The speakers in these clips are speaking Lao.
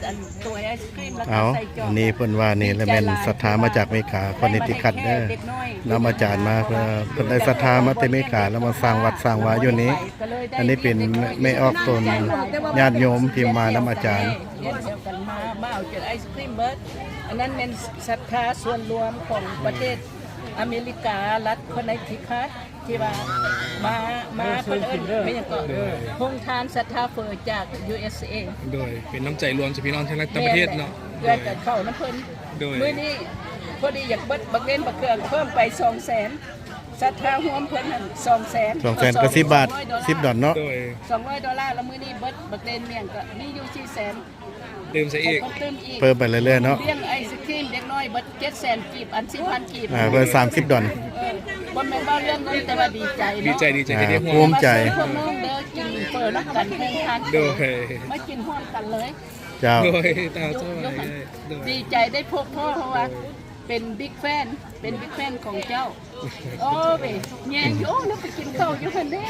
ອັນ ໂຕໄອສະຄຣີມ ແລ້ວກໍ ເອົາ ໃສ່ຈອກ ອັນນີ້ເພິ່ນວ່ານີ້ແຫຼະ ແມ່ນສັດທາມາຈາກເມກາ ຄອນເນັດທິຄັດເດີ ນຳອາຈານມາ ເພິ່ນ ເພິ່ນໄດ້ສັດທາມາແຕ່ເມກາ ແລ້ວມາສ້າງວັດສ້າງວາຢູ່ນີ້. ອັນນີ້ເປັນແມ່ອອກຕົນຍາດໂຍມທີ່ມານຳອາຈານ. ອັນນັ້ນແມ່ນສັດທາສ່ວນລວມຂອງປະເທດອາເມລິກາ ລັດຄອນເນັດທິຄັດ ທີ່ວ່າມາ ມາ ເອີ ເພິ່ນເອີ້ນແມ່ນຫຍັງເກາະ ໂຮງທານສັດທາເຝີຈາກ ຢູເອສເອ ໂດຍເປັນນ້ຳໃຈລວມຈາກພີ່ນ້ອງທັງຕ່າງປະເທດເນາະ ແມ່ນແຫຼະ ເພື່ອຈະເຂົ້ານຳເພິ່ນ ໂດຍ ມື້ນີ້ພໍດີຢາກເບິດບັກເຫຼັ້ນບັກເຄື່ອງເພີ່ມໄປສອງແສນ ສັດທາຮ່ວມເພິ່ນຫັ້ນສອງແສນ ສອງແສນກໍສິບບາດ ສິບດອນເນາະ ໂດຍ ສອງຮ້ອຍໂດລາ ແລ້ວມື້ນີ້ເບິດບັກເຫຼັ້ນໝ້ຽງກໍມີຢູ່ສີ່ແສນ ຕື່ມໃສ່ອີກ ເພີ່ມຕື່ມອີກ ເພີ່ມໄປເລື້ອຍໆເນາະ ລ້ຽງໄອສະຄຣີມເດັກນ້ອຍເບິດເຈັດແສນກີບ ອັນສິບພັນກີບ ອ່າ ເພິ່ນສາມສິບດອນ ເອີ ບໍ່ແມ່ນເວົ້າເລື່ອງເງິນ ແຕ່ວ່າດີໃຈເນາະ ດີໃຈ ດີໃຈ ອ່າ ທີ່ໄດ້ຮ່ວມ ພູມໃຈ ມາເຊີນພວກນ້ອງເດີ ກິນເຝີນຳກັນ ໂດຍ ມາກິນຮ່ວມກັນເລີຍ ເຈົ້າ ໂດຍ ຕາມສະບາຍ ໂດຍ ດີໃຈໄດ້ພົບພໍ້ ເພາະວ່າ ໂດຍ ເປັນບິກແຟນ ເປັນບິກແຟນຂອງເຈົ້າ. ໂອ້ເວຍ ແຍງຢູ່ ໂອ້ ແລ້ວໄປກິນເຂົ້າຢູ່ຫັ້ນເດ້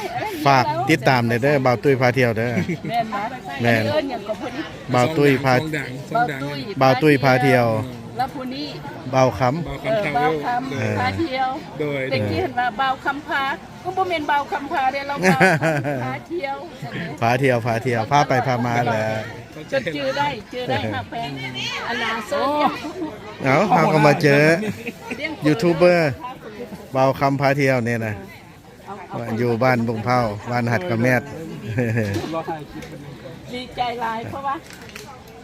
ຝາກຕິດຕາມແດ່ເດີ ບ່າວຕຸ້ຍພາທ່ຽວເດີ ແມ່ນບໍ່ ແມ່ນ ເອີ້ນຫຍັງກໍເພິ່ນ ບ່າວຕຸ້ຍພາ ຊ່ອງດັງ ຊ່ອງດັງ ບ່າວຕຸ້ຍ ບ່າວຕຸ້ຍພາທ່ຽວ ແລ້ວຜູ້ນີ້ ບ່າວຄຳ ເອີ ບ່າວຄຳ ເອີ ພາທ່ຽວ ໂດຍ ແຕ່ກີ້ເຫັນວ່າບ່າວຄຳພາ ກໍບໍ່ແມ່ນບ່າວຄຳພາເດ້ ລາວບ່າວຄຳພາທ່ຽວ ພາທ່ຽວ ພາທ່ຽວ ພາໄປພາມາແຫຼະ ຈົນຈື່ໄດ້ ຈື່ໄດ້ ຮັກແພງ ອັນນາເຊີ ເອົ້າ ເຮົາກໍມາເຈີຢູທູບເບີ ບ່າວຄຳພາທ່ຽວນີ້ນະ ຢູ່ບ້ານບຸງເພົ້າ ບ້ານຫັດກະແມດ ດີໃຈຫຼາຍ ເພາະວ່າ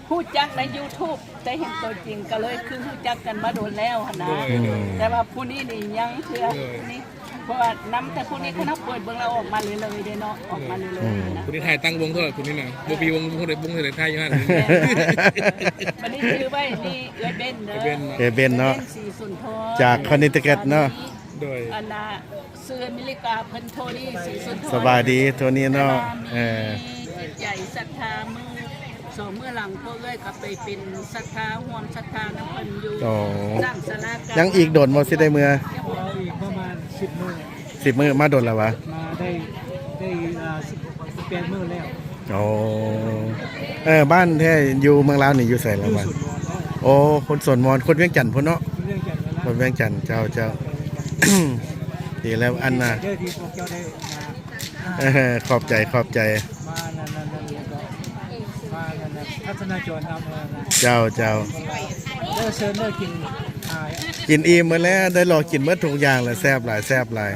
ຮູ້ຈັກໃນຢູທູບ ແຕ່ເຫັນຕົວຈິງ ກໍເລີຍຄືຮູ້ຈັກກັນມາດົນແລ້ວຫັ້ນນະ ໂດຍ ອືມ ແຕ່ວ່າຜູ້ນີ້ນີ້ຍັງເທື່ອ ໂດຍ ຜູ້ນີ້ ເພາະວ່ານຳແຕ່ຜູ້ນີ້ ຄັນເຮົາເປີດເບິ່ງແລ້ວອອກມາເລື້ອຍໆເດ້ເນາະ ອອກມາເລື້ອຍໆ ອືມ ນະ ຜູ້ນີ້ຖ່າຍຕັ້ງວົງເທົ່າໃດ ຜູ້ນີ້ນະ ບໍ່ມີວົງ ວົງໃດ ວົງໃດ ຖ່າຍຢູ່ຫັ້ນ ແມ່ນ ບັດນີ້ຊື່ໄວ້ ນີ້ເອື້ອຍເບັນເດີ ເອື້ອຍເບັນເນາະ ເອື້ອຍເບັນເນາະ ເອື້ອຍເບັນ ສີສຸນທອນ ຈາກຄອນເນັດທິຄັດເນາະ ໂດຍ ອັນນ່າ ຊື່ອາເມລິກາ ເພິ່ນໂທນີ້ ສີສຸນທອນ ສະບາຍດີ ໂທນີ້ເນາະ ແຕ່ວ່າມີ ເອີ ຈິດໃຈສັດທາ ມື້ສອງມື້ຫຼັງ ພວກເອື້ອຍກໍໄປເປັນສັດທາ ຮ່ວມສັດທານຳເພິ່ນຢູ່ ອໍ ສ້າງສາລາກາງ ຍັງອີກດົນບໍ່ຊິໄດ້ເມືອ? ເອົາອີກປະມານສິບມື້ ສິບມື້ ມາດົນແລ້ວຫວາ? ມາໄດ້ ໄດ້ ອ່າ ສິບແປດມື້ແລ້ວ ໂອ້ ເອີ ບ້ານແທ້ຢູ່ເມືອງລາວນີ້ຢູ່ໃສລະຫວາ? ຢູ່ສວນມອນ ໂອ້ ຄົນສວນມອນ ຄົນວຽງຈັນພຸ້ນເນາະ ຄົນວຽງຈັນ ຄົນວຽງຈັນ ເຈົ້າ ເຈົ້າ ດີແລ້ວ ອັນນ່າ ດີໃຈເດີທີ່ພວກເຈົ້າໄດ້ມາ ເອີ ຂອບໃຈ ຂອບໃຈ ມານັ້ນ ນັ້ນ ນັ້ນ ແລ້ວກໍມານັ້ນ ນັ້ນ ທັດສະນະຈອນນຳ ເອີ ເຈົ້າ ເຈົ້າ ເດີ ເຊີນເດີ ກິນ ອ່າ ກິນອີ່ມໝົດແລ້ວ ໄດ້ລອງກິນໝົດທຸກຢ່າງແລ້ວ ແຊບຫຼາຍ ແຊບຫຼາຍ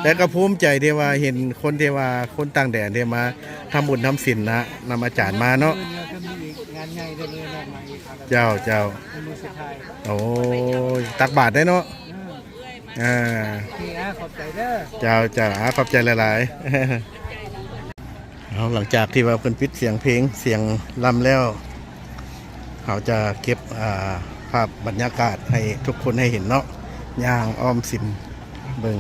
ແຕ່ກໍພູມໃຈທີ່ວ່າເຫັນຄົນທີ່ວ່າ ຄົນຕ່າງແດນທີ່ມາທຳບຸນທຳສິນນະ ນຳອາຈານມາເນາະ ມື້ອື່ນກໍມີອີກງານໃຫຍ່ເດີ ມື້ໜ້າມາອີກ ເຈົ້າ ເຈົ້າ ເປັນມື້ສຸດທ້າຍ ໂອ້ຍ ຕັກບາດໄດ້ເນາະ ເອີ ອ່າ ໂອເຄ ອ່າ ຂອບໃຈເດີ ເຈົ້າ ເຈົ້າ ອ່າ ຂອບໃຈຫຼາຍໆ ເອົາ ຫຼັງຈາກທີ່ວ່າເພິ່ນປິດສຽງເພງ ສຽງລຳແລ້ວ ເຮົາຈະເກັບ ອ່າ ພາບບັນຍາກາດໃຫ້ທຸກຄົນໄດ້ເຫັນເນາະ ຍ່າງອ້ອມສິມເບິ່ງ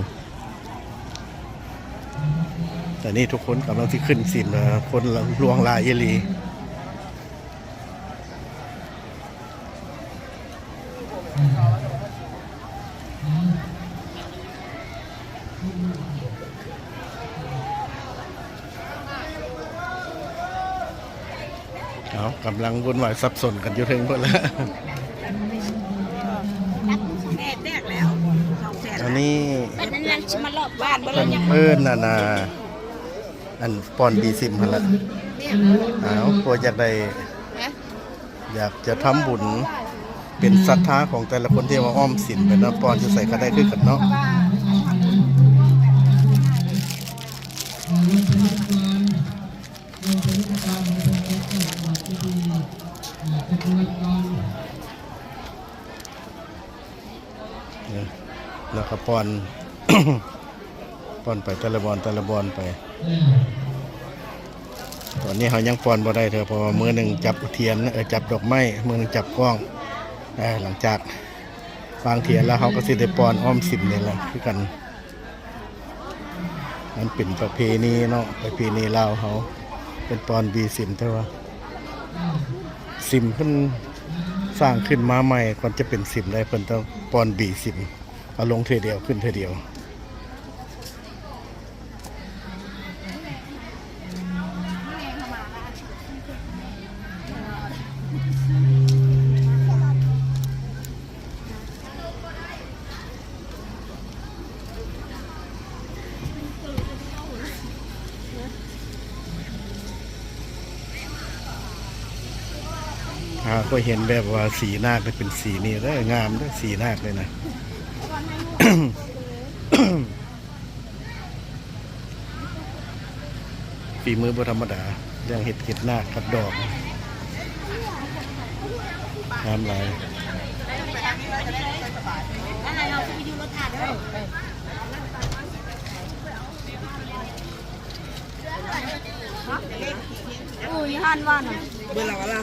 ຕອນນີ້ທຸກຄົນກຳລັງຊິຂຶ້ນສິມແລ້ວ ຄົນຫຼວງຫຼາຍອີ່ຫຼີ. ເອົາ ກຳລັງວຸ່ນວາຍສັບສົນກັນຢູ່ເທິງພຸ້ນລະ ແດດແດກແລ້ວ ສອງແສນ ອັນນີ້ ເພິ່ນເອີ້ນອັນນ່າ ອັນ ປ່ອນບີຊິມຫັ້ນລະ ເອົາ ຜູ້ຢາກໄດ້ ຢາກຈະທຳບຸນ ເປັນສັດທາຂອງແຕ່ລະຄົນທີ່ວ່າອ້ອມສິນໄປເນາະ ປ່ອນຢູ່ໃສກໍໄດ້ຄືກັນເນາະ ແລ້ວກໍປ່ອນ ປ່ອນໄປແຕ່ລະບ່ອນ ແຕ່ລະບ່ອນໄປ ຕອນນີ້ເຮົາຍັງປ່ອນບໍ່ໄດ້ເທື່ອ ເພາະວ່າມືໜຶ່ງຈັບທຽນ ເອີ ຈັບດອກໄມ້ ມືໜຶ່ງຈັບກ້ອງ ເອີ ຫຼັງຈາກວາງທຽນແລ້ວ ເຮົາກໍຊິໄດ້ປ່ອນອ້ອມສິມນີ້ແຫຼະຄືກັນ ມັນເປັນປະເພນີເນາະ ປະເພນີລາວເຮົາ ເປັນປ່ອນບີຊິມ ແຕ່ວ່າສິມເພິ່ນສ້າງຂຶ້ນມາໃໝ່ ກ່ອນຈະເປັນສິມໄດ້ ເພິ່ນຕ້ອງປ່ອນບີຊິມ ເອົາລົງເທື່ອດຽວ ຂຶ້ນເທື່ອດຽວ. ຫາກໍເຫັນແບບວ່າສີນາກເປັນສີນີ້ເດີ ງາມເດີ ສີນາກເລີຍນະ. ຝີມືບໍ່ທຳມະດາ ເລື່ອງເຮັດ ເຮັດນາກກັບດອກ ງາມຫຼາຍ. ໂອ້ຍ ຫັ້ນວ່ານະ ເບິ່ງລະວ່າລະ.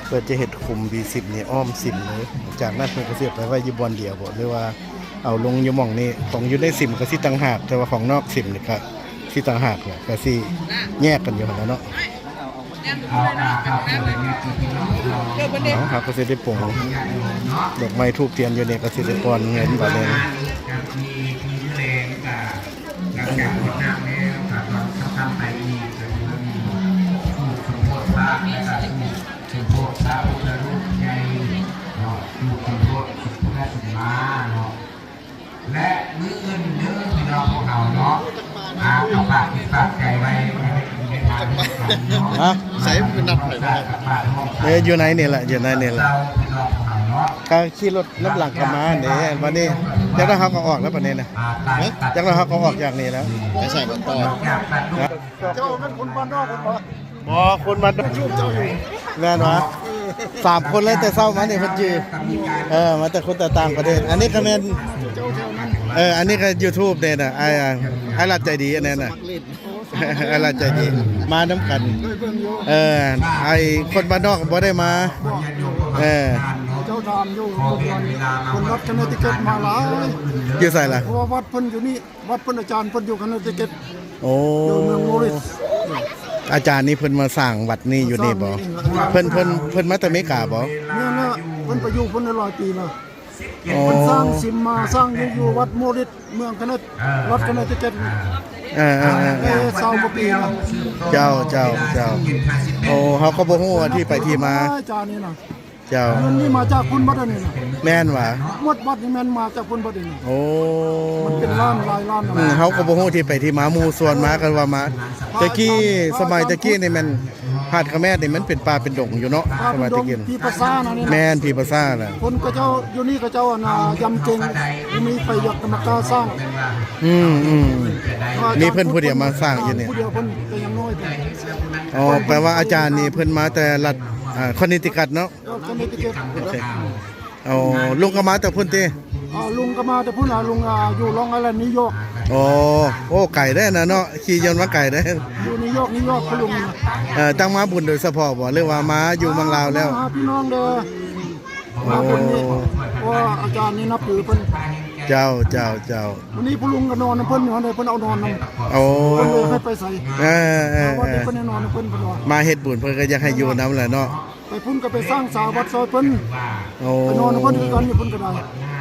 ເພິ່ນຈະເຮັດຂຸມບີສິບນີ້ອ້ອມສິມເລີຍ. ຈາກນັ້ນເພິ່ນກໍຊິເອົາໄປໄວ້ຢູ່ບ່ອນດຽວບໍ ຫຼືວ່າເອົາລົງຢູ່ໝ່ອງນີ້? ຂອງຢູ່ໃນສິມກໍຊິຕ່າງຫາກ ແຕ່ວ່າຂອງນອກສິມນີ້ກໍຊິຕ່າງຫາກແຫຼະ ກໍຊິແຍກກັນຢູ່ຫັ້ນແຫຼະເນາະ. ເອົາ ເຮົາກໍຊິໄດ້ປົງດອກໄມ້ທູບທຽນຢູ່ນີ້ ກໍຊິໄດ້ປ່ອນເງິນບາດນີ້. ຫຼັງຈາກກວດນ້ຳແລ້ວ ກໍຕອນຄ່ຳໆໄປອີກ ກໍຖືວ່າມີຮູບສົມໂພດພະ ແລ້ວກໍຮູບສົມໂພດພະພຸດທະຮູບໃຫຍ່ເນາະ ຮູບສົມໂພດສຸດເພື່ອສຸດມາເນາະ. ແລະມື້ອື່ນເດີພີ່ນ້ອງພວກເຮົາເນາະ ຫາກໍຝາກຈິດຝາກໃຈໄວ້ໃນທາງເດີນທາງເນາະ. ຮະ? ໃສເພິ່ນນັດໃຫ້ ເອີ ຢູ່ໃນນີ້ແຫຼະ ຢູ່ໃນນີ້ແຫຼະ. ພີ່ນ້ອງພວກເຮົາເນາະ ກໍຂີ່ລົດນຳຫຼັງເຂົາມານີ້ ບັດນີ້ຈັກໜ້ອຍເຮົາກໍອອກແລ້ວບັດນີ້ນະ. ຈັກໜ້ອຍເຮົາກໍອອກຈາກນີ້ແລ້ວ. ໄປໃສບັດຕໍ່? ເຈົ້າແມ່ນຄົນບ້ານນອກບໍ່? ບໍ່ ຄົນບ້ານນອກ. ແມ່ນຫວາ? ສາມຄົນເລີຍ ແຕ່ເຊົ້າມານີ້ເພິ່ນຈື່ ເອີ ມາແຕ່ຄົນຕ່າງປະເທດ. ອັນນີ້ກໍແມ່ນ ເອີ ອັນນີ້ກໍຢູທູບເດ້ນະ ອ້າຍ ອ້າຍລັດໃຈດີ ອັນນັ້ນນະ ອ້າຍລັດໃຈດີ ມານຳກັນ. ເອີ ໄອ້ຄົນບ້ານນອກບໍ່ໄດ້ມາ. ເອີ ເຈົ້າຖາມຢູ່ ຄົນລັດຄະເນຕິເກັດມາຫຼາຍ. ຢູ່ໃສລະ? ເພາະວ່າວັດເພິ່ນຢູ່ນີ້ ວັດເພິ່ນ ອາຈານເພິ່ນຢູ່ຄະເນຕິເກັດ. ໂອ້ ຢູ່ເມືອງມໍຣິດ. ອາຈານນີ້ເພິ່ນມາສ້າງວັດນີ້ຢູ່ນີ້ບໍ? ເພິ່ນ ເພິ່ນ ເພິ່ນມາແຕ່ເມກາບໍ? ແມ່ນແລ້ວ ເພິ່ນໄປຢູ່ພຸ້ນໄດ້ຫຼາຍປີແລ້ວ. ອໍ ເພິ່ນສ້າງສິມມາ ສ້າງຢູ່ ຢູ່ວັດມໍຣິດ ເມືອງຄະເນ ລັດຄະເນຕິເກັດ. ເອີໆໆ ເອີ ຊາວກວ່າປີແລ້ວ. ເຈົ້າ ເຈົ້າ ເຈົ້າ. ໂອ້ ເຮົາກໍບໍ່ຮູ້ວ່າທີ່ໄປທີ່ມາ ອາຈານນີ້ນະ. ເຈົ້າ ເງິນນີ້ມາຈາກພຸ້ນໝົດອັນນີ້ນະ. ແມ່ນຫວາ? ໝົດວັດນີ້ແມ່ນມາຈາກພຸ້ນໝົດອັນນີ້. ໂອ້ ມັນເປັນລ້ານຫຼາຍລ້ານນະ. ອືມ ເຮົາກໍບໍ່ຮູ້ທີ່ໄປທີ່ມາ ໝູ່ຊວນມາກັນວ່າມາ. ແຕ່ກີ້ ສະໄໝແຕ່ກີ້ນີ້ແມ່ນຫາດຂະແມດນີ້ມັນເປັນປ່າເປັນດົງຢູ່ເນາະ. ສະໄໝແຕ່ກີ້ ຜີປາຊ້ານະນີ້ນະ. ແມ່ນ ຜີປາຊ້ານະ. ຄົນເຂົາເຈົ້າຢູ່ນີ້ເຂົາເຈົ້າ ອັນນ່າ ຢຳເຈັງ ບໍ່ມີໃຜຢາກນຳມາກໍ່ສ້າງ. ອືມໆ ມີເພິ່ນຜູ້ດຽວມາສ້າງຢູ່ນີ້ ຜູ້ດຽວເພິ່ນກໍຍັງນ້ອຍ. ອໍ ແປວ່າອາຈານນີ້ເພິ່ນມາແຕ່ລັດ ອ່າ ຄອນເນຕິຄັດເນາະ. ເອີ ຄອນເນຕິເກັດ. ໂອເຄ. ອໍ ລຸງກໍມາແຕ່ພຸ້ນຕິ? ອໍ ລຸງກໍມາແຕ່ພຸ້ນ ອາ ລຸງ ອາ ຢູ່ລອງໄອແລນ ນິວຢອກ. ອໍ ໂອ້ ໄກເດ້ນະເນາະ ຂີ່ຍົນມາໄກເດ້. ຢູ່ນິວຢອກ ນິວຢອກ ຄຸນລຸງ. ເອີ ຕັ້ງມາບຸນໂດຍສະເພາະບໍ່ ຫຼືວ່າມາຢູ່ເມືອງລາວແລ້ວ? ມາຫາພີ່ນ້ອງເດີ ມາບຸນນີ້ ເພາະວ່າອາຈານນີ້ນັບຖືເພິ່ນ. ເຈົ້າ ເຈົ້າ ເຈົ້າ. ມື້ນີ້ພໍ່ລຸງກໍນອນນຳເພິ່ນຢູ່ຫັ້ນເດ້ ເພິ່ນເອົານອນນຳ. ໂອ້ ເພິ່ນບໍ່ໃຫ້ໄປໃສ. ເອີໆໆ ເພິ່ນໃຫ້ນອນນຳເພິ່ນ ເພິ່ນວ່າ ມາເຮັດບຸນເພິ່ນກໍຢາກໃຫ້ຢູ່ນຳແຫຼະເນາະ. ໄປພຸ້ນກໍໄປສ້າງສາວັດຊ່ອຍເພິ່ນ. ໂອ້ ໄປນອນນຳເພິ່ນຄືກັນຢູ່ພຸ້ນກໍໄດ້.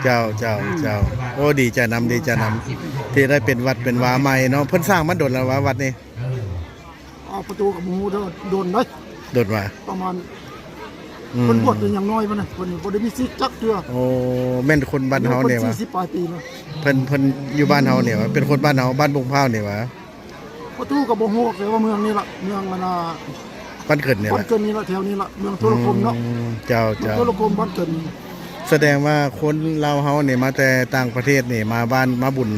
ເຈົ້າ ເຈົ້າ ເຈົ້າ. ໂອ້ ດີໃຈນຳ ດີໃຈນຳ ທີ່ໄດ້ເປັນວັດເປັນວາໃໝ່ເນາະ. ເພິ່ນສ້າງມາດົນແລ້ວວະ ວັດນີ້? ອາ ປະຕູກໍບໍ່ຮູ້ເດີ ດົນເດ້. ດົນຫວາ? ປະມານ ອືມ ເພິ່ນບວດເປັນຫຍັງນ້ອຍພຸ້ນນະ ເພິ່ນບໍ່ໄດ້ມີສິດຈັກເທື່ອ. ໂອ້ ແມ່ນຄົນບ້ານເຮົານີ້ຫວາ? ເພິ່ນສີ່ສິບປາຍປີແລ້ວ. ເພິ່ນ ເພິ່ນຢູ່ບ້ານເຮົານີ້ຫວາ? ເປັນຄົນບ້ານເຮົາ ບ້ານບົງພ້າວນີ້ຫວາ? ປະຕູກໍບໍ່ຮູ້ ແຕ່ວ່າເມືອງນີ້ລະ ເມືອງອັນນ່າ ບ້ານເກີດນີ້ລະ ບ້ານເກີດນີ້ລະ ແຖວນີ້ລະ ເມືອງໂທລະຄົມເນາະ. ອືມ ເຈົ້າ ເຈົ້າ. ໂທລະຄົມ ບ້ານເກີດນີ້. ສະແດງວ່າຄົນລາວເຮົານີ້ມາແຕ່ຕ່າງປະເທດນີ້ ມາບ້ານ ມາບຸນ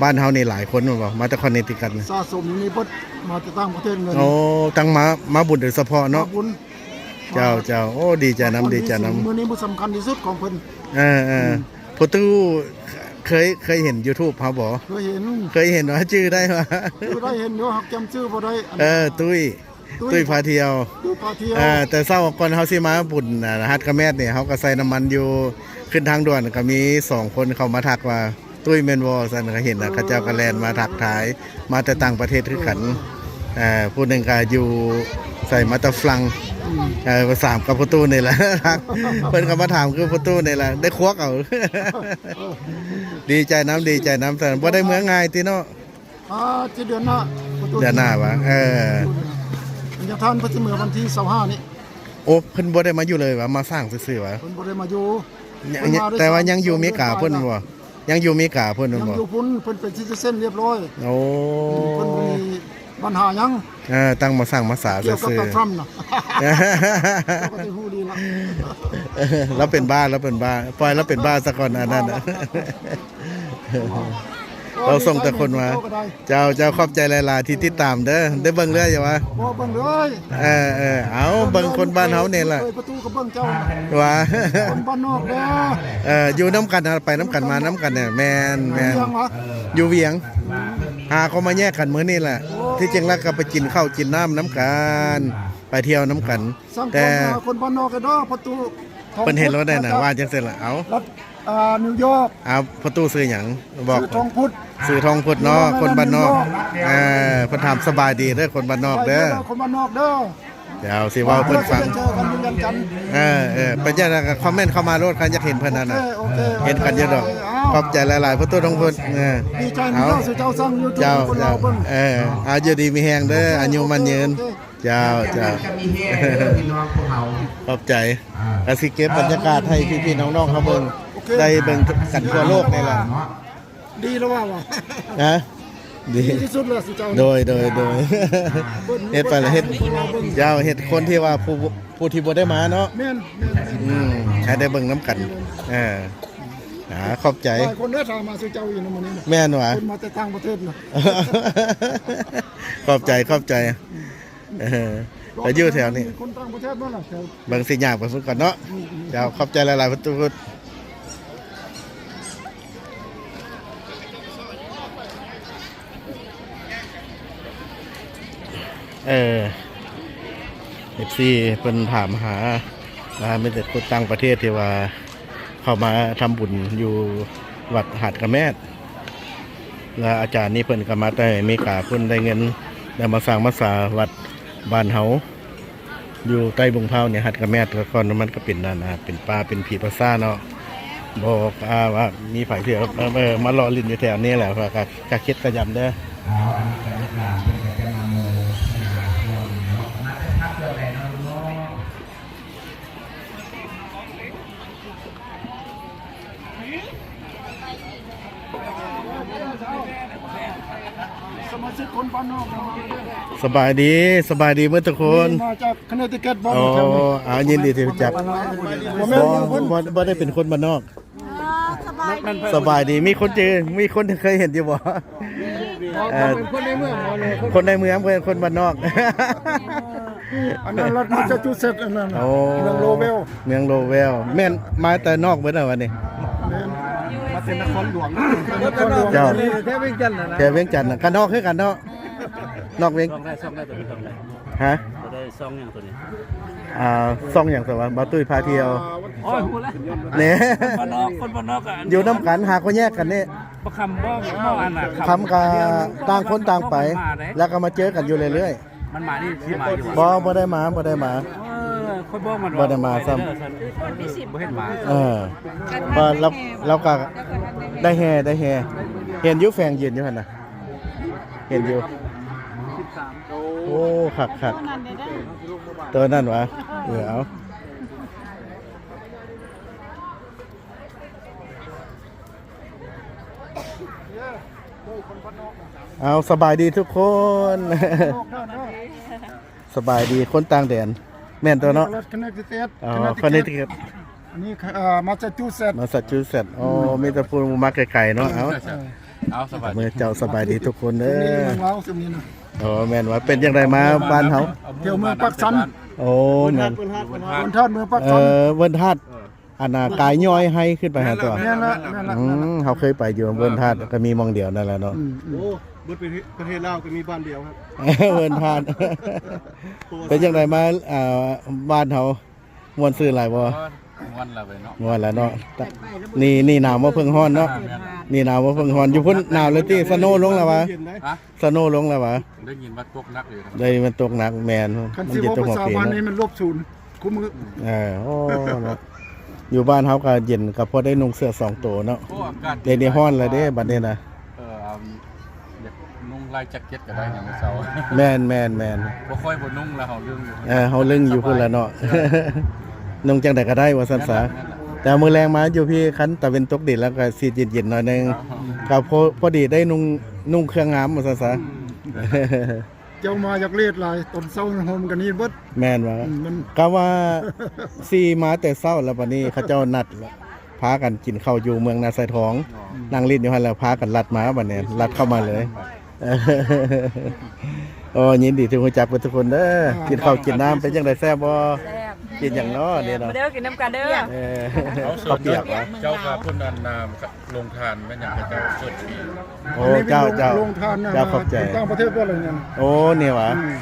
ບ້ານເຮົານີ້ຫຼາຍຄົນແມ່ນບໍ່? ມາແຕ່ຄອນເນຕິຄັດນີ້ ສະສົມຢູ່ນີ້ເບິດ ມາແຕ່ຕ່າງປະເທດເລີຍ. ໂອ້ ຕັ້ງມາ ມາບຸນໂດຍສະເພາະເນາະ. ມາບຸນ. ເຈົ້າ ເຈົ້າ. ໂອ້ ດີໃຈນຳ ດີໃຈນຳ. ມື້ນີ້ມື້ສຳຄັນທີ່ສຸດຂອງເພິ່ນ. ເອີໆ ອືມ. ພໍ່ຕູ້ເຄີຍ ເຄີຍເຫັນຢູທູບເຮົາບໍ່? ເຄີຍເຫັນ. ເຄີຍເຫັນຫວາ? ຈື່ໄດ້ຫວາ? ຈື່ໄດ້ ເຫັນຢູ່ ຫາກຈຳຊື່ບໍ່ໄດ້. ເອີ ຕຸ້ຍ ຕຸ້ຍ ຕຸ້ຍພາທ່ຽວ ຕຸ້ຍພາທ່ຽວ. ເອີ ແຕ່ເຊົ້າກ່ອນເຮົາຊິມາບຸນ ອາ ຮັດກະແມດນີ້ ເຮົາກໍໃສ່ນ້ຳມັນຢູ່ ຂຶ້ນທາງດ່ວນກໍມີສອງຄົນເຂົ້າມາທັກວ່າ ຕຸ້ຍແມ່ນບໍ່? ຊັ້ນ ກໍເຫັນນະ ເຂົາເຈົ້າກໍແລ່ນມາທັກທາຍ ມາແຕ່ຕ່າງປະເທດຄືກັນ. ເອີ ຜູ້ໜຶ່ງກໍຢູ່ໃສ ມາແຕ່ຝຣັ່ງ. ອືມ. ເອີ ສາມກັບພໍ່ຕູ້ນີ້ແຫຼະ ທັກ ເພິ່ນກໍມາຖາມຄືພໍ່ຕູ້ນີ້ແຫຼະ ໄດ້ຄວັກເອົາ. ເອີ ດີໃຈນຳ ດີໃຈນຳ. ແຕ່ບໍ່ໄດ້ເມືອງ່າຍຕິເນາະ? ອາ ທີ່ເດືອນໜ້າ ເດືອນໜ້າຫວາ? ເອີ ອັນຍາທ່ານເພິ່ນຊິເມືອວັນທີຊາວຫ້ານີ້. ໂອ້ ເພິ່ນບໍ່ໄດ້ມາຢູ່ເລີຍຫວາ? ມາສ້າງຊື່ໆຫວາ? ເພິ່ນບໍ່ໄດ້ມາຢູ່. ຍ- ເພິ່ນມາໄດ້ ແຕ່ວ່າຍັງຢູ່ເມກາພຸ້ນບໍ່? ຍັງຢູ່ເມກາພຸ້ນແມ່ນບໍ່? ຍັງຢູ່ພຸ້ນ ເພິ່ນເປັນຊິຕິເຊັນຮຽບຮ້ອຍ. ໂອ້ ເພິ່ນບໍ່ມີບັນຫາຫຍັງ. ເອີ ຕັ້ງມາສ້າງມາສາຊື່ໆ ກ່ຽວກັບຕາທຣຳນະ ເຈົ້າກໍຊິຮູ້ດີລະ. ລາວເປັນບ້າ ລາວເປັນບ້າ ປ່ອຍລາວເປັນບ້າຊະກ່ອນ ອັນນັ້ນນະ. ລາວສົ່ງແຕ່ຄົນມາ. ເຈົ້າ ເຈົ້າ ຂອບໃຈຫຼາຍໆທີ່ຕິດຕາມເດີ. ໄດ້ເບິ່ງເລື້ອຍຢູ່ຫວາ? ບໍ່ ເບິ່ງເລື້ອຍ. ເອີໆ ເອົາ ເບິ່ງຄົນບ້ານເຮົານີ້ລະ. ເປີດປະຕູກໍເບິ່ງເຈົ້າ ຫວາ? ຄົນບ້ານນອກເດີ. ເອີ ຢູ່ນຳກັນ ໄປນຳກັນມານຳກັນນີ້. ແມ່ນໆ ຢູ່ວຽງຫວາ? ຢູ່ວຽງ. ຫາກໍມາແຍກກັນມື້ນີ້ແຫຼະ. ໂອ້ ທີ່ຈິງແລ້ວກໍໄປກິນເຂົ້າກິນນ້ຳນຳກັນ ໄປທ່ຽວນຳກັນ. ແຕ່ຄົນບ້ານນອກເດີ ປະຕູ ເພິ່ນເຫັນລົດໄດ້ນະ ວ່າຈັ່ງຊີ້ລະ. ເອົາ ລັດ ອ່າ ນິວຢອກ. ເອົາ ປະຕູຊື່ຫຍັງ? ບອກ ຊື່ທອງພຸດ. ຊື່ທອງພຸດເນາະ ຄົນບ້ານນອກ. ເອີ ເພິ່ນຖາມສະບາຍດີເດີ ຄົນບ້ານນອກເດີ. ຄົນບ້ານນອກເດີ. ດຽວຊິເວົ້າເພິ່ນຟັງ. ເຈີກັນຢູ່ວຽງຈັນ. ເອີໆ ເປັນຈັ່ງໃດກໍຄອມເມັນເຂົ້າມາໂລດ ຄັນຢາກເຫັນເພິ່ນຫັ້ນນະ. ໂອເຄ ໂອເຄ ເຫັນກັນຢູ່ດອກ. ເອົາ ຂອບໃຈຫຼາຍໆ ປະຕູທອງພຸດ. ເອີ ດີໃຈນຳເຈົ້າ ເຈົ້າ ຊື່ເຈົ້າສ້າງຢູທູບ ເຈົ້າ ຄົນລາວເບິ່ງ. ເອີ ເອົາ ຢູ່ດີມີແຮງເດີ ອາຍຸໝັ້ນຍືນ. ເຈົ້າ ເຈົ້າ ຂອບໃຈ. ກະຊິເກັບບັນຍາກາດໃຫ້ພີ່ໆນ້ອງໆເຮົາເບິ່ງ ໂອເຄ ໄດ້ເບິ່ງກັນທົ່ວໂລກນີ້ແຫຼະ. ດີແລ້ວວ່າ ຮະ ດີ ດີທີ່ສຸດແລ້ວຊິເຈົ້າ. ໂດຍ ໂດຍ ໂດຍ ເຮັດໄປລະເຮັດ ເຈົ້າ ເຮັດຄົນທີ່ວ່າຜູ້ ຜູ້ທີ່ບໍ່ໄດ້ມາເນາະ. ແມ່ນ ແມ່ນ ອືມ ໃຫ້ໄດ້ເບິ່ງນຳກັນ. ເອີ ອາ ຂອບໃຈ. ຫຼາຍຄົນເດີຖາມມາຊື່ເຈົ້າຢູ່ນຳມື້ນີ້ນະ. ແມ່ນຫວາ? ຄົນມາແຕ່ຕ່າງປະເທດນະ. ຂອບໃຈ ຂອບໃຈ. ເອີ ໄປຢູ່ແຖວນີ້ ຄົນຕ່າງປະເທດມາລະ ເບິ່ງຊິຍ່າງໄປພຸ້ນກ່ອນເນາະ. ເຈົ້າ ຂອບໃຈຫຼາຍໆ ປະຕູພຸດ. ເອີ ເອັຟຊີ ເພິ່ນຖາມຫາ ວ່າມີແຕ່ຄົນຕ່າງປະເທດທີ່ວ່າເຂົ້າມາທຳບຸນຢູ່ວັດຫາດກະແມດ. ແລະອາຈານນີ້ເພິ່ນກໍມາແຕ່ອາເມລິກາພຸ້ນ ໄດ້ເງິນ ໄດ້ມາສ້າງມາສາວັດບ້ານເຮົາ ຢູ່ໃຕ້ບຶງພ້າວນີ້ ຫາດກະແມດ. ແຕ່ກ່ອນມັນກໍເປັນອັນນາ ເປັນປ່າ ເປັນຜີປາສາດເນາະ. ບອກ ອ່າ ວ່າມີໃຜທີ່ ເອີ ມາເລາະຫຼິ້ນຢູ່ແຖວນີ້ແຫຼະ ວ່າກະ ກະຄິດກະຢຳເດີ. ສະມາຊິກຄົນບ້ານນອກ ສະບາຍດີ ສະບາຍດີເບິດທຸກຄົນ. ມາຈາກ Connecticut ບໍ່? ອໍ ແຖວນີ້ ອ່າ ຍິນດີທີ່ຮູ້ຈັກ. ບໍ່ແມ່ນ ບໍ່ ບໍ່ ບໍ່ໄດ້ເປັນຄົນບ້ານນອກ. ອໍ ສະບາຍດີ ສະບາຍດີ. ມີຄົນເຈີ ມີຄົນເຄີຍເຫັນຢູ່ບໍ່? ເອີ ເປັນຄົນໃນເມືອງບໍ່ ຫຼືຄົນ ຄົນໃນເມືອງ ບໍ່ແມ່ນຄົນບ້ານນອກ. ອັນນັ້ນລັດມາສາຈູເຊັດ ອັນນັ້ນນະ. ໂອ້ ເມືອງໂລເວລ ເມືອງໂລເວລ. ແມ່ນມາແຕ່ນອກເບິດແລ້ວວະນີ້? ແມ່ນ ມາແຕ່ນະຄອນຫຼວງ ນະຄອນຫຼວງ. ເຈົ້າ ແຖວວຽງຈັນນະ ແຖວວຽງຈັນນະ ກະນອກຄືກັນເນາະ. ນອກວຽງ ຊ່ອງໄດ້ ຊ່ອງໄດ້ ຕົວນີ້ ຊ່ອງໄດ້. ຮະ? ຕົວໃດ ຊ່ອງຫຍັງຕົວນີ້? ອ່າ ຊ່ອງຫຍັງຕົວະ? ບ່າວຕຸ້ຍພາທ່ຽວ. ໂອ້ຍ ຮູ້ແລ້ວ ນີ້ ຄົນບ້ານນອກ ຄົນບ້ານນອກກະ ຢູ່ນຳກັນ ຫາກໍແຍກກັນນີ້. ບໍ່ຄຳ ບໍ່ ບໍ່ອັນນະ ຄຳກະຕ່າງຄົນຕ່າງໄປ ແລ້ວກໍມາເຈີກັນຢູ່ເລື້ອຍໆ. ມັນມານີ້ ຊິມາຢູ່ ບໍ່ ບໍ່ໄດ້ມາ ບໍ່ໄດ້ມາ. ເອີ ຂ້ອຍບອກມັນວ່າ ບໍ່ໄດ້ມາຊ້ຳ ບໍ່ເຫັນມາ. ເອີ ວ່າລາວ ລາວກະໄດ້ແຫ່ ໄດ້ແຫ່ ເຫັນຢູ່ ແຟງຢືນຢູ່ຫັ້ນນະ ເຫັນຢູ່. ໂອ້ ຄັກໆ ໂຕນັ້ນຫວາ? ເອີ ເອົາ ເອົາ ສະບາຍດີທຸກຄົນ. ສະບາຍດີຄົນຕ່າງແດນ ແມ່ນຕົວະເນາະ. ລັດ Connecticut ອໍ Connecticut ອັນນີ້ ເອີ Massachusetts Massachusetts. ອໍ ມີແຕ່ຜູ້ມາໄກໆເນາະ. ເອົາ ເອີ ເອົາ ສະບາຍດີ ເຈົ້າ ສະບາຍດີທຸກຄົນເດີ. ອໍ ແມ່ນວ່າ ເປັນຈັ່ງໃດມາບ້ານເຮົາ? ທ່ຽວເມືອງປາກຊັນ. ໂອ້ ແມ່ນ ເວີນທາດ ເມືອງປາກຊັນ. ເອີ ເວີນທາດ ອັນນ່າ ກາຍຍ້ອຍໄຮຂຶ້ນໄປຫາຕົວະ. ແມ່ນລະ ແມ່ນລະ ອືມ ເຮົາເຄີຍໄປຢູ່ເວີນທາດ ກໍມີໝ່ອງດຽວນັ້ນແຫຼະເນາະ. ອືມໆ ໂອ້ ເບິດປະເທດລາວກໍມີບ້ານດຽວ ເວີນທາດ. ເປັນຈັ່ງໃດມາ ອ່າ ບ້ານເຮົາ ມ່ວນຊື່ນຫຼາຍບໍ່? ມ່ວນລະເວີຍເນາະ ມ່ວນລະເນາະ. ນີ້ ນີ້ໜາວມາເພິ່ງຮ້ອນເນາະ. ນີ້ໜາວມາເພິ່ງຮ້ອນ. ຢູ່ພຸ້ນໜາວເລີຍຕິ? ສະໂນລົງລະຫວາ? ຮະ? ສະໂນລົງແລ້ວຫວາ? ໄດ້ຍິນວ່າຕົກໜັກຢູ່ນະ. ໄດ້ຍິນວ່າຕົກໜັກ ແມ່ນ ມັນເຢັນແຕ່ຫົວປີນະ. ນີ້ມັນລົບສູນຄູ່ມື້. ເອີ ໂອ້ ເນາະ ຢູ່ບ້ານເຮົາກໍເຢັນ ກໍພໍໄດ້ນຸ່ງເສື້ອສອງໂຕເນາະ. ໂອ້ ອາກາດ ດຽວນີ້ຮ້ອນແລ້ວເດ້ ບັດນີ້ນະ. ເອີ ຢາກນຸ່ງລາຍແຈັກເກັດກໍໄດ້ຍາມເຊົ້າ. ແມ່ນໆໆ ບໍ່ຄ່ອຍບໍ່ນຸ່ງລະ ເຮົາລຶ້ງຢູ່. ເອີ ເຮົາລຶ້ງຢູ່ພຸ້ນລະເນາະ. ນຸ່ງຈັ່ງໃດກໍໄດ້ວ່າຊັ້ນສາ. ແມ່ນລະ ແຕ່ມື້ແລງມາຢູ່ພີ້ ຄັນຕາເວັນຕົກດິນແລ້ວກໍຊິເຢັນໆໜ້ອຍໜຶ່ງ ກໍພໍ ພໍດີໄດ້ນຸ່ງ ນຸ່ງເຄື່ອງງາມວ່າຊັ້ນຊະ. ເຈົ້າມາຢາກເລດຫຼາຍ ຕອນເຊົ້າໂຮມກັນນີ້ເບິດ. ແມ່ນວ່າ ອືມ ມັນ ກໍວ່າຊິມາແຕ່ເຊົ້າແລ້ວ ບັດນີ້ເຂົາເຈົ້ານັດ ພາກັນກິນເຂົ້າຢູ່ເມືອງນາຊາຍທອງ ນັ່ງຫຼິ້ນຢູ່ຫັ້ນແລ້ວ ພາກັນລັດມາ ບັດນີ້ລັດເຂົ້າມາເລີຍ. ໂອ້ ຍິນດີທີ່ຮູ້ຈັກເບິດທຸກຄົນເດີ. ກິນເຂົ້າກິນນ້ຳເປັນຈັ່ງໃດ ແຊບບໍ່? ແຊບ. ກິນຫຍັງເນາະນີ້ເນາະ? ມາເດີ ກິນນຳກັນເດີ. ເອີ ເອົາເຂົ້າປຽກຫວາ? ເຈົ້າກະຄົນອັນນາ ໂຮງທານແມ່ນຫຍັງເຂົາເຈົ້າເປີດຟຣີ. ໂອ້ ເຈົ້າ ເຈົ້າ ໂຮງທານນະ ເຈົ້າຂອບໃຈ. ຕ່າງປະເທດບໍ່ລະນີ້? ໂອ້ ນີ້ຫວາ? ອືມ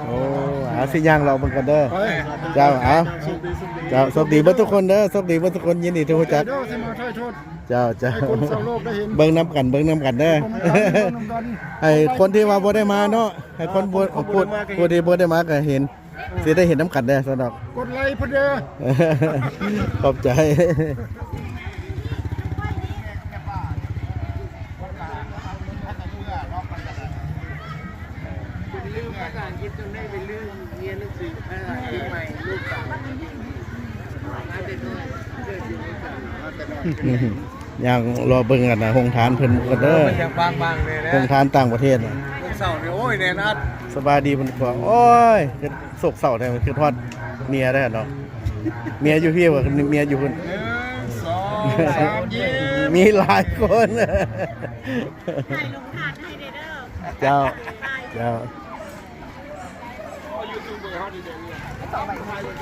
ໂອ້ ອາ ຊິຍ່າງເລາະເບິ່ງກ່ອນເດີ. ໄປ ເຈົ້າ ເອົາ ໂຊກດີ ໂຊກດີ ເຈົ້າ ໂຊກດີເບິດທຸກຄົນເດີ ໂຊກດີເບິດທຸກຄົນ ຍິນດີທີ່ຮູ້ຈັກ. ເດີ ຊິມາຖ່າຍທອດ ເຈົ້າ ເຈົ້າ ໃຫ້ຄົນຊາວໂລກໄດ້ເຫັນ ເບິ່ງນຳກັນ ເບິ່ງນຳກັນເດີ. ເບິ່ງນຳກັນ ໃຫ້ຄົນທີ່ວ່າບໍ່ໄດ້ມາເນາະ ໃຫ້ຄົນບໍ່ ອ່າ ຜູ້ ຜູ້ທີ່ບໍ່ໄດ້ມາກໍເຫັນ ຊິໄດ້ເຫັນນຳກັນເດ້ຊັ້ນດອກ. ກົດໄລເພິ່ນເດີ. ຂອບໃຈ. ຍ່າງເລາະເບິ່ງອັນນະ ໂຮງທານເພິ່ນກ່ອນເດີ. ເອີ ມັນຍັງບາງໆແດ່ນະ ໂຮງທານຕ່າງປະເທດນະ. ເຊົ້ານີ້ ໂອ້ຍ ແໜ້ນອັດ. ສະບາຍດີເພິ່ນກວ່າ. ໂອ້ຍ ຄືໂສກເສົ້າແທ້ ຄືຮອດເມຍແທ້ເນາະ. ເມຍຢູ່ພີ້ບໍ່? ເມຍຢູ່ພຸ້ນ. ໜຶ່ງ ສອງ ສາມ ຍິ້ມ. ມີຫຼາຍຄົນ. ຖ່າຍລົງທານໃຫ້ແດ່ເດີ. ເຈົ້າ ເຈົ້າ.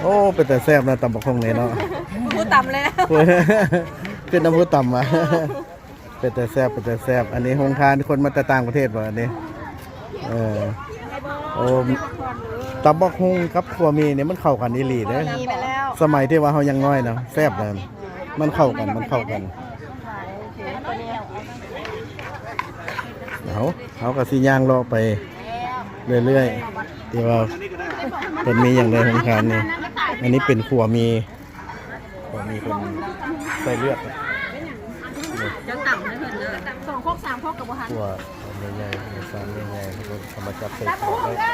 ໂອ້ ເປັນຕາແຊບນະ ຕຳບັກຫຸ່ງນີ້ເນາະ. ຜູ້ຕຳແລ້ວ ຂຶ້ນນຳຜູ້ຕຳມາ. ເປັນຕາແຊບ ເປັນຕາແຊບ. ອັນນີ້ໂຮງທານ ຄົນມາແຕ່ຕ່າງປະເທດບໍ່ອັນນີ້? ເອີ ໂອ້ ຕຳບັກຫຸ່ງກັບຂົ້ວໝີ່ນີ້ມັນເຂົ້າກັນອີ່ຫຼີເດ້. ສະໄໝທີ່ວ່າເຮົາຍັງນ້ອຍນະ ແຊບນະ ມັນເຂົ້າກັນ ມັນເຂົ້າກັນ. ເຮົາ ເຮົາກໍຊິຍ່າງເລາະໄປເລື້ອຍໆ ທີ່ວ່າເພິ່ນມີຫຍັງໃນໂຮງທານນີ້. ອັນນີ້ເປັນຂົ້ວໝີ່ ຂົ້ວໝີ່ເພິ່ນໃສ່ເລືອດ. ຈະຕຳໃຫ້ເພິ່ນເດີ ສອງຄົກສາມຄົກກໍບໍ່ທັນ. ຂົ້ວໃຫຍ່ໆ ຊາມໃຫຍ່ໆ ເພິ່ນເອົາມາຈັດໃສ່ຖ້ວຍໄດ້.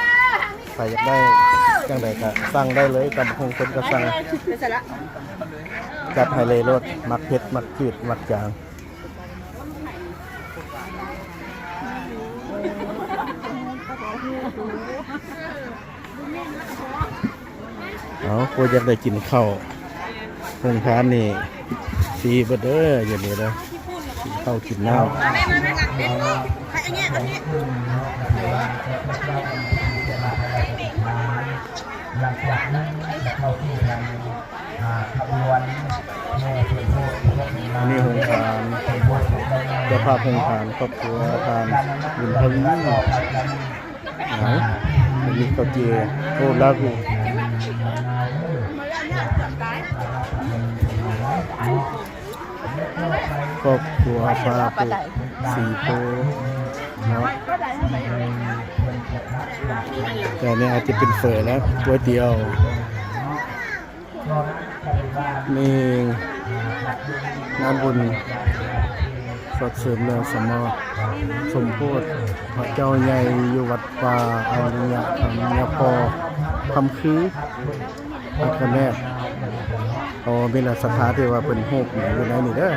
ໃຜຢາກໄດ້ຈັ່ງໃດກໍສັ່ງໄດ້ເລີຍ ຕຳບັກຫຸ່ງເພິ່ນກໍສັ່ງ ຈັດໃຫ້ເລີຍໂລດ ມັກເຜັດ ມັກຈືດ ມັກຈາງ. ເອົາ ຜູ້ຢາກໄດ້ກິນເຂົ້າ ໂຮງທານນີ້ຟຣີເບິດເດີ ຢູ່ນີ້ເດີ ກິນເຂົ້າກິນນ້ຳ. ອັນນີ້ໂຮງທານ ເຈົ້າພາບໂຮງທານ ຄອບຄົວທ່ານບຸນທະວີ. ເອົາ ມີເຂົ້າຈີ່ ໂອ້ ລາກູ ຄອບຄົວພາປຸກສີໂພເນາະ. ແຕ່ນີ້ອາດຈະເປັນເຝີແລ້ວ ກ໋ວຍຕຽວ. ມີງານບຸນສັດເສີມແລະສະມາສົມໂພດພະເຈົ້າໃຫຍ່ຢູ່ວັດປ່າອະລິຍະທຳຍະພໍ່ ຄຳຄື ພັກກະແນດ. ໂອ້ ມີແຫຼະ ສັດທາທີ່ວ່າເພິ່ນຮູບຢູ່ໃນນີ້ເດີ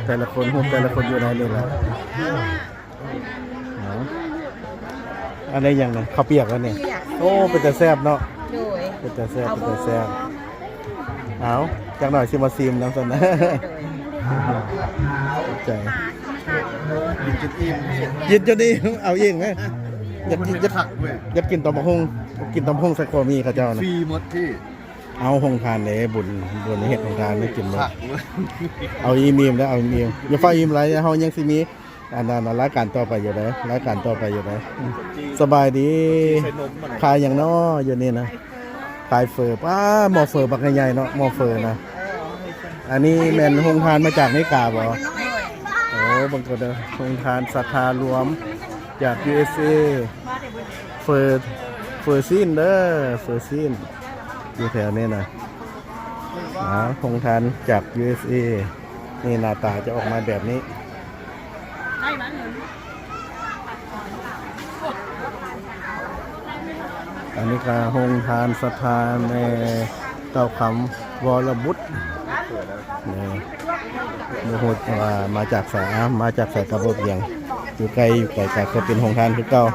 ແຕ່ລະຄົນ ຮູບແຕ່ລະຄົນຢູ່ໃນນີ້ແຫຼະ. ເອົາ ອັນນີ້ຫຍັງນະ? ເຂົ້າປຽກອັນນີ້. ປຽກ. ໂອ້ ເປັນຕາແຊບເນາະ. ໂດຍ. ເປັນຕາແຊບ ເອົາ ເປັນຕາແຊບ. ເອົາ ຈັກໜ້ອຍຊິມາຊີມນຳຊັ້ນນະ. ໂດຍ. ຂອບໃຈ. ກິນຈົນອີ່ມ ກິນຈົນອີ່ມ ເອົາອີກແມ. ຢາກກິນ ຢາກ ຢາກກິນຕຳບັກຫຸ່ງ ກິນຕຳບັກຫຸ່ງໃສ່ຂົ້ວໝີ່ເຂົາເຈົ້ານະ. ຟຣີໝົດພີ່. ເອົາ ໂຮງທານເດ້ ບຸນ ບຸນເຮັດໂຮງທານໄດ້ກິນໝົດ. ເອົາອີ່ມໆ ແລ້ວ ເອົາອີ່ມ. ຢ່າຟ້າວອີ່ມຫຼາຍ ເຮົາຍັງຊິມີ ອັນນັ້ນນະ ລາຍການຕໍ່ໄປຢູ່ເດ້ ລາຍການຕໍ່ໄປຢູ່ເດ້. ສະບາຍດີ. ຂາຍຫຍັງນໍຢູ່ນີ້ນະ? ຂາຍເຝີ. ປ້າ ໝໍ້ເຝີບັກໃຫຍ່ໆເນາະ ໝໍ້ເຝີນະ. ອັນນີ້ແມ່ນໂຮງທານມາຈາກເມກາບໍ່? ໂອ້ ເບິ່ງກ່ອນເດີ ໂຮງທານສັດທາລວມຈາກ ຢູເອສເອ. ເຝີ ເຝີຊີ້ນເດີ ເຝີຊີ້ນ ຢູ່ແຖວນີ້ນະ. ອາ ໂຮງທານຈາກ ຢູເອສເອ ນີ້ໜ້າຕາຈະອອກມາແບບນີ້. ອັນນີ້ກະໂຮງທານສັດທາແມ່ເຕົ້າຄຳ ວໍລະບຸດ. ນີ້ ບໍ່ຮູ້ວ່າມາຈາກໃສ ອາ ມາຈາກໃສກະບໍ່ເປັນຫຍັງ ຢູ່ໃກ້ຢູ່ໄກກະຄືເປັນໂຮງທານຄືເກົ່າ.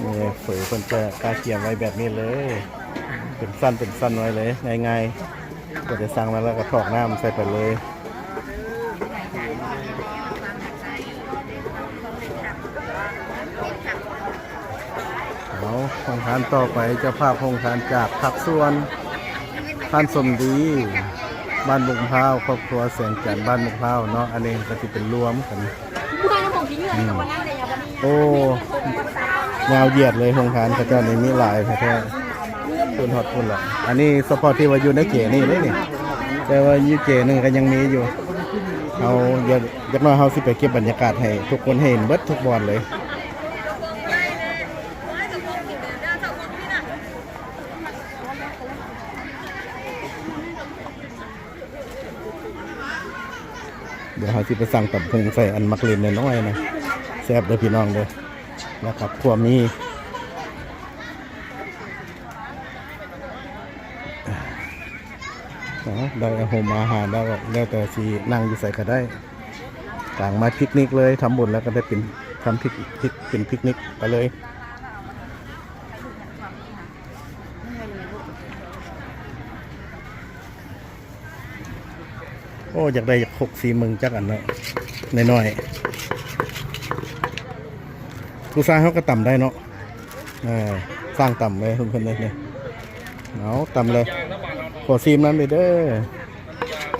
ນີ້ເຝີເພິ່ນຈະກະກຽມໄວ້ແບບນີ້ເລີຍ ເປັນຊັ້ນເປັນຊັ້ນໄວ້ເລີຍ ງ່າຍໆ ກະໄດ້ສັ່ງມາແລ້ວກະຖອກນ້ຳໃສ່ໄປເລີຍ. ເອົາ ໂຮງທານຕໍ່ໄປ ເຈົ້າພາບໂຮງທານຈາກພາກສ່ວນ ທ່ານສົມດີ ບ້ານບົກພ້າວ ຄອບຄົວແສງຈັນ ບ້ານບົກພ້າວເນາະ. ອັນນີ້ກະຊິເປັນລວມກັນ ອືມ ໂອ້ ຍາວຢຽດເລີຍ ໂຮງທານເຂົາເຈົ້ານີ້ມີຫຼາຍແທ້ໆ ພຸ້ນຮອດພຸ້ນລະ. ອັນນີ້ສະເພາະທີ່ວ່າຢູ່ໃນເຂດນີ້ເດ້ນີ້ ແຕ່ວ່າຢູ່ເຂດໜຶ່ງກະຍັງມີຢູ່. ເຮົາ ຈັກໜ້ອຍເຮົາຊິໄປເກັບບັນຍາກາດໃຫ້ທຸກຄົນເຫັນເບິດທຸກບ່ອນເລີຍ. ດຽວເຮົາຊິໄປສັ່ງຕຳບັກຫຸ່ງໃສ່ອັນໝາກເລັ່ນນ້ອຍໆນະ ແຊບເດີພີ່ນ້ອງເດີ ນະຄັບ ຄົວມີ. ໄດ້ໂຮມອາຫານແລ້ວ ແລ້ວແຕ່ຊິນັ່ງຢູ່ໃສກະໄດ້ ກາງມາພິກນິກເລີຍ ທຳບຸນແລ້ວກະໄດ້ເປັນ ທຳພິກ ພິກ ເປັນພິກນິກໄປເລີຍ. ໂອ້ ຢາກໄດ້ ຢາກຫົກສີ່ເບິ່ງຈັກອັນເນາະ ນ້ອຍໆ ຜູ້ຊາຍເຮົາກະຕຳໄດ້ເນາະ. ເອີ ສ້າງຕຳເລີຍເພິ່ນເລີຍ ເອົາຕຳເລີຍ ຂໍຊີມນຳເດີ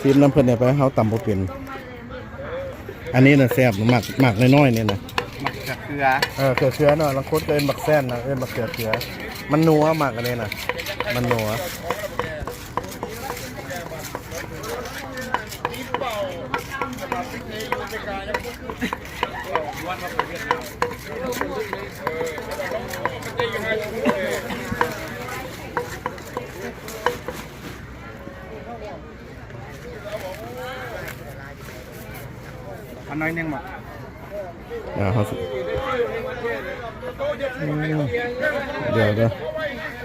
ຊີມນຳເພິ່ນແດ່ ໄປ ເຮົາຕຳບໍ່ເປັນ. ອັນນີ້ນະແຊບ ໝາກ ໝາກນ້ອຍໆນີ້ນະ ໝາກເຂືອເຂືອ ເອີ ເຂືອເຂືອເນາະ ລາງຄົນກະເອີ້ນໝາກແຊນນະ ເອີ້ນໝາກເຂືອເຂືອ ມັນນົວ ໝາກອັນນີ້ນະ ມັນນົວ. ເອົາໜ້ອຍໜຶ່ງບໍ? ອ່າ ເຮົາຊິ ດຽວເດີ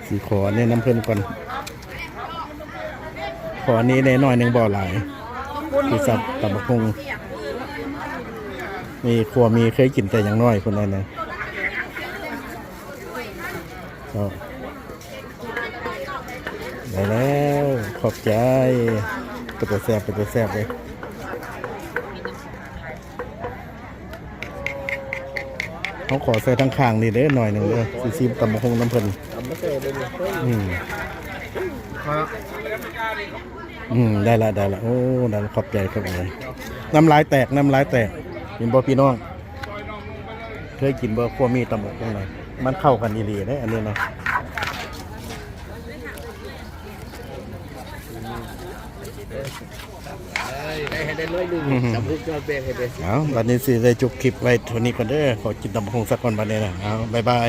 ຊິຂໍແນະນຳເພິ່ນກ່ອນ ຂໍອັນນີ້ແດ່ໜ້ອຍໜຶ່ງ ບໍ່ຫຼາຍ ຊິສັບຕຳບັກຫຸ່ງ ນີ້ຄົວມີ ເຄີຍກິນແຕ່ຍັງນ້ອຍພຸ້ນແຫຼະ. ເອົາ ໄດ້ແລ້ວ ຂອບໃຈ ເປັນຕາແຊບ ເປັນຕາແຊບເດ້. ເຮົາຂໍໃສ່ທາງຂ້າງນີ້ເດ້ໜ້ອຍໜຶ່ງເດີ ຊິຊີມຕຳບັກຫຸ່ງນຳເພິ່ນ. ອືມ ອືມ ໄດ້ລະ ໄດ້ລະ ໂອ້ ໄດ້ລະ ຂອບໃຈ ຂອບໃຈ. ນ້ຳລາຍແຕກ ນ້ຳລາຍແຕກ ເຫັນບໍ່ພີ່ນ້ອງ? ເຄີຍກິນບໍ່ ຄົວມີຕຳບັກຫຸ່ງນະ ມັນເຂົ້າກັນອີ່ຫຼີເດ້ ອັນນີ້ນະ. ໄດ້ໃຫ້ໄດ້ໜ້ອຍໜຶ່ງ ອືມ ຕຳບັກຫຸ່ງຈອດແບ່ງໃຫ້ເດ້. ເອົາ ບັດນີ້ຊິໄດ້ຈົບຄລິບໄວ້ເທົ່ານີ້ກ່ອນເດີ ຂໍກິນຕຳບັກຫຸ່ງສາກ່ອນບັດນີ້ນະ. ເອົາ ບາຍບາຍ.